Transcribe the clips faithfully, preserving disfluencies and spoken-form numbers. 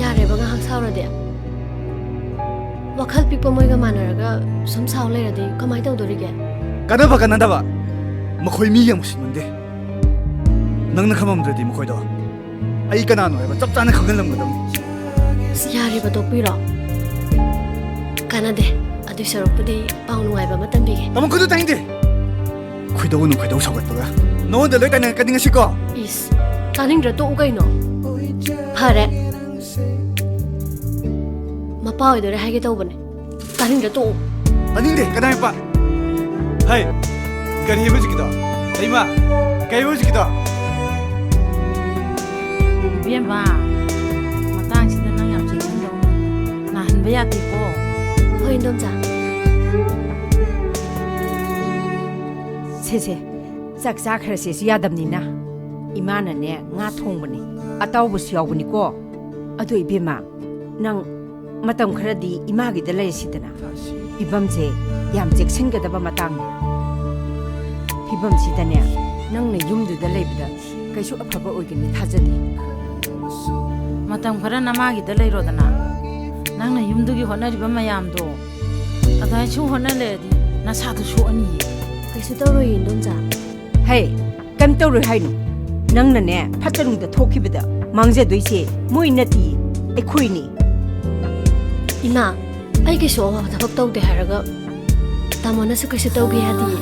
ꯌꯥꯔꯦꯕ, ꯉꯥꯏꯍꯥꯛ ꯁꯥꯎꯔꯗꯤ꯫ ꯋꯥꯈꯜ ꯄꯤꯛꯄ ꯃꯣꯏꯒ ꯃꯥꯟꯅꯔꯒ ꯁꯨꯝ ꯁꯥꯎ ꯂꯩꯔꯗꯤ ꯀꯃꯥꯏꯅ ꯇꯧꯗꯣꯔꯤꯒꯦ? ꯀꯥꯟꯅꯕ ꯀꯥꯟꯅꯗꯕ, ꯃꯈꯣꯏ ꯃꯤ ꯌꯥꯝ ꯎꯁꯤꯠꯃꯟꯗꯦ꯫ ꯅꯪꯅ ꯈꯪꯉꯝꯗ꯭ꯔꯗꯤ ꯃꯈꯣꯏꯗꯣ ꯑꯩ ꯀꯅꯥꯅꯣ ꯍꯥꯏꯕ ꯆꯞ ꯆꯥꯅ ꯈꯪꯍꯜꯂꯝꯒꯗꯕꯅꯤ꯫ ꯑꯁ, ꯌꯥꯔꯦꯕ, ꯇꯣꯛꯄꯤꯔꯣ꯫ ꯀꯥꯟꯅꯗꯦ꯫ ꯑꯗꯨꯏ ꯁꯔꯨꯛꯄꯨꯗꯤ ꯄꯥꯎ ꯅꯨꯡꯉꯥꯏꯕ ꯑꯃ ꯇꯝꯕꯤꯒꯦ꯫ ꯇꯥꯃꯣ, ꯈꯨꯗꯨ ꯇꯥꯅꯤꯡꯗꯦ꯫ ꯈꯣꯏꯗꯧꯒꯅꯨ, ꯈꯣꯏꯗꯧ ꯁꯥꯎꯒꯠꯄꯒ꯫ ꯅꯉꯣꯟꯗ ꯂꯣꯏ ꯇꯥꯏꯅꯔꯛꯀꯅꯤ ꯉꯁꯤꯀꯣ꯫ ꯏꯁ, ꯇꯥꯅꯤꯡꯗ꯭ꯔ ꯇꯣꯛꯎ ꯀꯩꯅꯣ꯫ ꯐꯔꯦ, ꯃꯄꯥ ꯑꯣꯏꯗꯣꯔꯦ ꯍꯥꯏꯒꯦ ꯇꯧꯕꯅꯦ꯫ ꯇꯥꯅꯤꯡꯗ꯭ꯔ ꯇꯣꯛꯎ꯫ ꯇꯥꯅꯤꯡꯗꯦ, ꯀꯅꯥꯏ ꯃꯄꯥ? ꯍꯩ, ꯀꯔꯤ ꯍꯥꯏꯕ ꯍꯧꯖꯤꯛꯀꯤꯗꯣ? ꯂꯩꯃ, ꯀꯔꯤ ꯍꯥꯏꯕ ꯍꯧꯖꯤꯛꯀꯤꯗꯣ? ꯏꯕꯦꯝꯃ, ꯃꯇꯥꯡꯁꯤꯗ ꯅꯪ ꯌꯥꯝ ꯆꯦꯛꯁꯤꯟꯗꯧꯅꯤ꯫ ꯅꯥꯍꯟꯕ ꯌꯥꯗꯦꯀꯣ꯫ ꯍꯣꯏ, ꯏꯟꯗꯣꯝꯆꯥ꯫ ꯁꯦ ꯁꯦ, ꯆꯥꯛ ꯆꯥꯈ꯭ꯔꯁꯦꯁꯨ ꯌꯥꯗꯕꯅꯤꯅ꯫ ꯏꯃꯥꯅꯅꯦ ꯉꯥ ꯊꯣꯡꯕꯅꯤ, ꯑꯇꯥꯎꯕꯁꯨ ꯌꯥꯎꯕꯅꯤꯀꯣ꯫ ꯑꯗꯣ ꯏꯕꯦꯝꯃ, ꯅꯪ ꯃꯇꯝ ꯈꯔꯗꯤ ꯏꯃꯥꯒꯤꯗ ꯂꯩꯔꯁꯤꯗꯅ꯫ ꯐꯤꯕꯝꯁꯦ ꯌꯥꯝ ꯆꯦꯛꯁꯤꯟꯒꯗꯕ ꯃꯇꯥꯡꯅꯤ꯫ ꯐꯤꯕꯝꯁꯤꯗꯅꯦ, ꯅꯪꯅ ꯌꯨꯝꯗꯨꯗ ꯂꯩꯕꯗ ꯀꯩꯁꯨ ꯑꯐꯕ ꯑꯣꯏꯒꯅꯤ ꯊꯥꯖꯗꯦ꯫ ꯃꯇꯝ ꯈꯔ ꯅꯃꯥꯒꯤꯗ ꯂꯩꯔꯣꯗꯅ꯫ ꯅꯪꯅ ꯌꯨꯝꯗꯨꯒꯤ ꯍꯣꯠꯅꯔꯤꯕ ꯃꯌꯥꯝꯗꯣ ꯑꯗꯨꯃꯥꯏ ꯁꯨꯝ ꯍꯣꯠꯅ ꯂꯩꯔꯗꯤ ꯅꯁꯥꯗꯣ ꯁꯣꯛꯑꯅꯤꯌꯦ꯫ ꯀꯩꯁꯨ ꯇꯧꯔꯣꯏꯌꯦ, ꯏꯟꯗꯣꯝꯆꯥ꯫ ꯍꯦ, ꯀꯩꯝ ꯇꯧꯔꯣꯏ ꯍꯥꯏꯅꯣ? ꯅꯪꯅꯅꯦ ꯐꯠꯇ ꯅꯨꯡꯗ ꯊꯣꯛꯈꯤꯕꯗ ꯃꯥꯡꯖꯗꯣꯏꯁꯦ ꯃꯣꯏ ꯅꯠꯇꯤꯌꯦ, ꯑꯩꯈꯣꯏꯅꯤ꯫ ꯏꯃꯥ, ꯑꯩ ꯀꯩꯁꯨ ꯑꯋꯥꯕ ꯊꯕꯛ ꯇꯧꯗꯦ ꯍꯥꯏꯔꯒ ꯇꯥꯃꯣꯅꯁꯨ ꯀꯩꯁꯨ ꯇꯧꯒꯦ ꯌꯥꯗꯤꯌꯦ꯫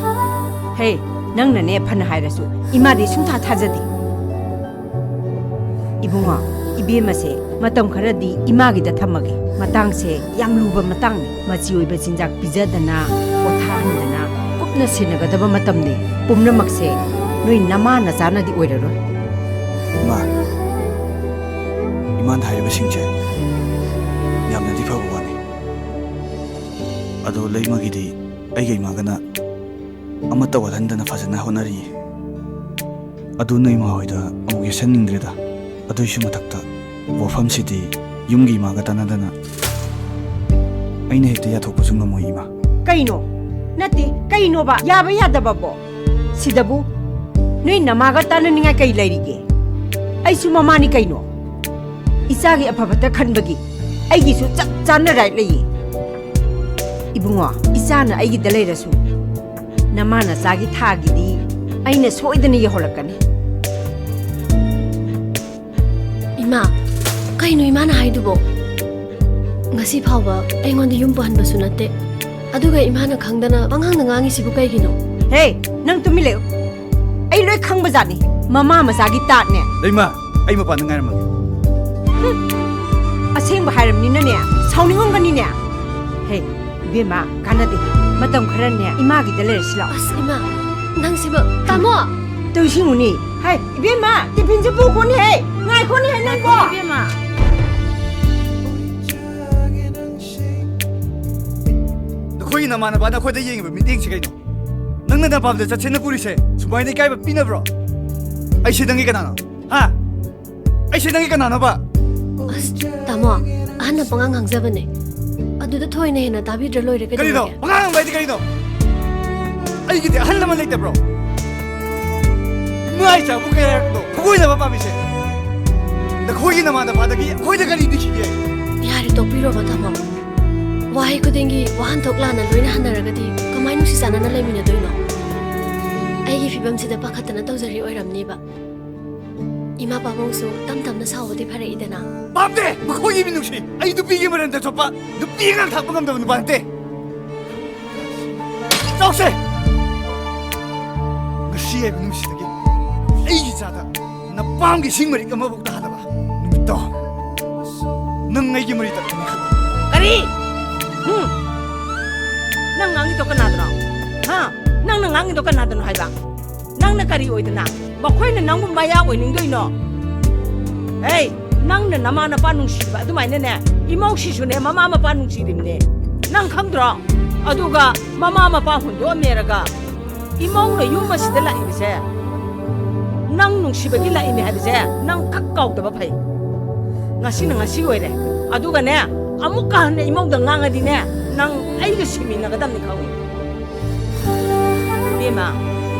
ꯍꯦ, ꯅꯪꯅꯅꯦ ꯐꯅ ꯍꯥꯏꯔꯁꯨ ꯏꯃꯥꯗꯤ ꯁꯨꯡꯊꯥ ꯊꯥꯖꯗꯦ꯫ ꯏꯕꯨꯡꯉꯣ, ꯏꯕꯦꯝꯃꯁꯦ ꯃꯇꯝ ꯈꯔꯗꯤ ꯏꯃꯥꯒꯤꯗ ꯊꯝꯃꯒꯦ꯫ ꯃꯇꯥꯡꯁꯦ ꯌꯥꯝ ꯂꯨꯕ ꯃꯇꯥꯡꯅꯤ꯫ ꯃꯆꯤ ꯑꯣꯏꯕ ꯆꯤꯟꯖꯥꯛ ꯄꯤꯖꯗꯅ, ꯄꯣꯊꯥꯍꯟꯗꯅ ꯀꯨꯞꯅ ꯁꯦꯟꯅꯒꯗꯕ ꯃꯇꯝꯅꯤ꯫ ꯄꯨꯝꯅꯃꯛꯁꯦ ꯅꯣꯏ ꯅꯃꯥ ꯅꯆꯥꯅꯗꯤ ꯑꯣꯏꯔꯔꯣꯏ꯫ ꯏꯃꯥ, ꯏꯃꯥꯅ ꯍꯥꯏꯔꯤꯕꯁꯤꯡꯁꯦ ꯌꯥꯝꯅꯗꯤ ꯐꯕ ꯋꯥꯅꯤ꯫ ꯑꯗꯣ ꯂꯩꯃꯒꯤꯗꯤ ꯑꯩꯒ ꯏꯃꯥꯒꯅ ꯑꯃꯠꯇ ꯋꯥꯠꯍꯟꯗꯅ ꯐꯖꯅ ꯍꯣꯠꯅꯔꯤꯌꯦ꯫ ꯑꯗꯨ ꯅꯣꯏ ꯏꯃꯥ ꯍꯣꯏꯗ ꯑꯃꯨꯛ ꯌꯦꯠꯁꯟꯅꯤꯡꯗ꯭ꯔꯦꯗ꯫ ꯑꯗꯨꯏꯁꯨ ꯃꯊꯛꯇ ꯋꯥꯐꯝꯁꯤꯗꯤ ꯌꯨꯝꯒꯤ ꯏꯃꯥꯒ ꯇꯥꯟꯅꯗꯅ ꯑꯩꯅ ꯍꯦꯛꯇ ꯌꯥꯊꯣꯛꯄꯁꯨ ꯉꯝꯃꯣꯏ, ꯏꯃꯥ꯫ ꯀꯩꯅꯣ? ꯅꯠꯇꯦ, ꯀꯩꯅꯣꯕ? ꯌꯥꯕ ꯌꯥꯗꯕꯕꯣ? ꯁꯤꯗꯕꯨ ꯅꯣꯏ ꯅꯃꯥꯒ ꯇꯥꯟꯅꯅꯤꯡꯉꯥꯏ ꯀꯩ ꯂꯩꯔꯤꯒꯦ? ꯑꯩꯁꯨ ꯃꯃꯥꯅꯤ ꯀꯩꯅꯣ꯫ ꯏꯆꯥꯒꯤ ꯑꯐꯕꯇ ꯈꯟꯕꯒꯤ ꯑꯩꯒꯤꯁꯨ ꯆꯞ ꯆꯥꯅ right ꯂꯩꯌꯦ꯫ ꯏꯕꯨꯡꯉꯣ, ꯏꯆꯥꯅ ꯑꯩꯒꯤꯗ ꯂꯩꯔꯁꯨ ꯅꯃꯥ ꯅꯆꯥꯒꯤ ꯊꯥꯒꯤꯗꯤ ꯑꯩꯅ ꯁꯣꯏꯗꯅ ꯌꯧꯍꯜꯂꯛꯀꯅꯤ꯫ ꯏꯃꯥ, ꯀꯩꯅꯣ ꯏꯃꯥꯅ ꯍꯥꯏꯗꯨꯕꯣ? ꯉꯁꯤ ꯐꯥꯎꯕ ꯑꯩꯉꯣꯟꯗ ꯌꯨꯝ ꯄꯨꯍꯟꯕꯁꯨ ꯅꯠꯇꯦ꯫ ꯑꯗꯨꯒ ꯏꯃꯥꯅ ꯈꯪꯗꯅ ꯄꯉꯥꯡꯗ ꯉꯥꯡꯉꯤꯁꯤꯕꯨ ꯀꯩꯒꯤꯅꯣ? ꯍꯦ, ꯅꯪ ꯇꯨꯃꯤꯟ ꯂꯩꯌꯨ꯫ ꯑꯩ ꯂꯣꯏ ꯈꯪꯕꯖꯥꯠꯅꯤ꯫ ꯃꯃꯥ ꯃꯆꯥꯒꯤ ꯇꯥꯠꯅꯦ꯫ ꯂꯩꯃ, ꯑꯩ ꯃꯄꯥꯟꯗ ꯉꯥꯏꯔꯝꯃꯒꯦ꯫ ꯍꯨꯝ, ꯑꯁꯦꯡꯕ ꯍꯥꯏꯔꯝꯅꯤꯅꯅꯦ, ꯁꯥꯎꯅꯤꯡꯉꯝꯒꯅꯤꯅꯦ꯫ ꯍꯦ, ꯏꯕꯦꯝꯃ, ꯀꯥꯟꯅꯗꯦ꯫ ꯃꯇꯝ ꯈꯔꯅꯦ ꯏꯃꯥꯒꯤꯗ ꯂꯩꯔꯁꯤ ꯂꯥꯛꯑꯣ꯫ ꯑꯁ, ꯏꯃꯥ, ꯅꯪꯁꯤꯕ, ꯇꯥꯃꯣ! ꯇꯧꯏꯁꯤꯡꯉꯨꯅꯤ꯫ ꯍꯥꯏ, ꯏꯕꯦꯝꯃ, ꯇꯤꯐꯤꯟꯁꯦ ꯄꯨꯈꯣꯅꯦ ꯍꯦ꯫ ꯉꯥꯏꯈꯣꯅꯦ ꯍꯦ ꯅꯪꯀꯣ꯫ ꯉꯥꯏꯈꯣ, ꯏꯕꯦꯝꯃ꯫ ꯅꯈꯣꯏꯒꯤ ꯅꯃꯥꯟꯅꯕꯅ ꯑꯩꯈꯣꯏꯗ ꯌꯦꯡꯉꯤꯕ ꯃꯤꯠꯌꯦꯡꯁꯤ ꯀꯩꯅꯣ? ꯅꯪꯅ ꯅꯄꯥꯝꯗ ꯆꯠꯁꯦꯅ ꯄꯨꯔꯤꯁꯦ ꯁꯨꯃꯥꯏꯅ ꯏꯀꯥꯏꯕ ꯄꯤꯅꯕ꯭ꯔꯣ? ꯑꯩꯁꯦ ꯅꯪꯒꯤ ꯀꯅꯥꯅꯣ? ꯍꯥ? ꯑꯩꯁꯦ ꯅꯪꯒꯤ ꯀꯅꯥꯅꯣꯕ? ꯑꯁ, ꯇꯥꯃꯣ, ꯑꯍꯟꯅ ꯄꯉꯥꯡ ꯉꯥꯡꯖꯕꯅꯦ꯫ ꯑꯗꯨꯗ ꯊꯣꯏꯅ ꯍꯦꯟꯅ ꯇꯥꯕꯤꯗ꯭ꯔ ꯂꯣꯏꯔꯦ, ꯀꯩꯅꯣ? ꯀꯩꯗꯧꯔꯒꯦ? ꯄꯉꯥꯡ ꯉꯥꯡꯕ ꯍꯥꯏꯗꯤ ꯀꯩꯅꯣ? ꯑꯩꯒꯤꯗꯤ ꯑꯍꯜ ꯂꯃꯟ ꯂꯩꯇꯕ꯭ꯔꯣ? ꯏꯃꯥ ꯏꯆꯥꯕꯨ ꯀꯌꯥꯔꯛꯅꯣ ꯐꯨꯒꯣꯏꯅꯕ ꯄꯥꯝꯃꯤꯁꯦ? ꯅꯈꯣꯏꯒꯤ ꯅꯃꯥꯟꯅꯕꯗꯒꯤ ꯑꯩꯈꯣꯏꯗ ꯀꯔꯤ ꯅꯨꯡꯁꯤꯒꯦ? ꯌꯥꯔꯦ, ꯇꯣꯛꯄꯤꯔꯣꯕ, ꯇꯥꯃꯣ꯫ ꯋꯥꯍꯩ ꯈꯨꯗꯤꯡꯒꯤ ꯋꯥꯍꯟꯊꯣꯛ ꯂꯥꯟꯅ ꯂꯣꯏꯅ ꯍꯟꯅꯔꯒꯗꯤ ꯀꯃꯥꯏ ꯅꯨꯡꯁꯤ ꯆꯥꯟꯅꯅ ꯂꯩꯃꯤꯟꯅꯗꯣꯏꯅꯣ? ꯑꯩꯒꯤ ꯐꯤꯕꯝꯁꯤꯗ ꯄꯥꯈꯠꯇꯅ ꯇꯧꯖꯔꯤ ꯑꯣꯏꯔꯝꯅꯤꯕ꯫ ꯏꯃꯥ ꯄꯥꯕꯨꯡꯁꯨ ꯇꯝ ꯇꯝꯅ ꯁꯥꯎꯕꯗꯤ ꯐꯔꯛꯏꯗꯅ꯫ ꯄꯥꯝꯗꯦ! ꯃꯈꯣꯏꯒꯤ ꯃꯤꯅꯨꯡꯁꯤ! ꯑꯩ ꯅꯨꯄꯤꯒꯤ ꯃꯔꯟꯗ ꯆꯠꯄ, ꯅꯨꯄꯤ ꯑꯉꯥꯡ ꯊꯥꯛꯄ ꯉꯝꯗꯕ ꯅꯨꯄꯥ ꯅꯠꯇꯦ! ꯆꯥꯎꯁꯦ! ꯉꯁꯤ ꯍꯥꯏꯕ ꯅꯨꯃꯤꯠꯁꯤꯗꯒꯤ ꯑꯩꯒꯤ ꯏꯆꯥꯗ ꯅꯄꯥꯝꯒꯤ ꯁꯤꯡ ꯃꯔꯤꯛ ꯑꯃꯐꯥꯎ ꯇꯥꯗꯕ ꯅꯨꯃꯤꯠꯇꯣ, ꯅꯪ ꯑꯩꯒꯤ ꯃꯔꯤ ꯇꯠꯄꯅꯤ ꯈꯜꯂꯨ꯫ ꯀꯔꯤ? ꯍꯨꯝ? ꯅꯪ ꯉꯥꯡꯉꯤꯗꯣ ꯀꯅꯥꯗꯅꯣ? ꯍꯥ? ꯅꯪꯅ ꯉꯥꯡꯉꯤꯗꯣ ꯀꯅꯥꯗꯅꯣ ꯍꯥꯏꯕ? ꯅꯪꯅ ꯀꯔꯤ ꯑꯣꯏꯗꯅ ꯃꯈꯣꯏꯅ ꯅꯪꯕꯨ ꯃꯌꯥ ꯑꯣꯏꯅꯤꯡꯗꯣꯏꯅꯣ? ꯍꯦ, ꯅꯪꯅ ꯅꯃꯥ ꯅꯄꯥ ꯅꯨꯡꯁꯤꯕ ꯑꯗꯨꯃꯥꯏꯅꯅꯦ, ꯏꯃꯧꯁꯤꯁꯨꯅꯦ ꯃꯃꯥ ꯃꯄꯥ ꯅꯨꯡꯁꯤꯔꯤꯕꯅꯦ꯫ ꯅꯪ ꯈꯪꯗ꯭ꯔꯣ? ꯑꯗꯨꯒ ꯃꯃꯥ ꯃꯄꯥ ꯍꯨꯟꯗꯣꯛꯑꯝꯃꯦꯔꯒ ꯏꯃꯧꯅ ꯌꯨꯝ ꯑꯁꯤꯗ ꯂꯥꯛꯏꯕꯁꯦ ꯅꯪ ꯅꯨꯡꯁꯤꯕꯒꯤ ꯂꯥꯛꯏꯅꯦ ꯍꯥꯏꯕꯁꯦ ꯅꯪ ꯈꯛ ꯀꯥꯎꯗꯕ ꯐꯩ꯫ ꯉꯁꯤꯅ ꯉꯁꯤ ꯑꯣꯏꯔꯦ꯫ ꯑꯗꯨꯒꯅꯦ, ꯑꯃꯨꯛꯀ ꯍꯟꯅ ꯏꯃꯧꯗ ꯉꯥꯡꯉꯗꯤꯅꯦ, ꯅꯪ ꯑꯩꯒ ꯁꯤꯃꯤꯟꯅꯒꯗꯕꯅꯤ ꯈꯪꯉꯨ꯫ ꯏꯕꯦꯝꯃ,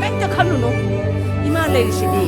ꯀꯩꯝꯇ ꯈꯜꯂꯨꯅꯨ꯫ ꯏꯃꯥ ꯂꯩꯔꯤꯁꯤꯗꯤ꯫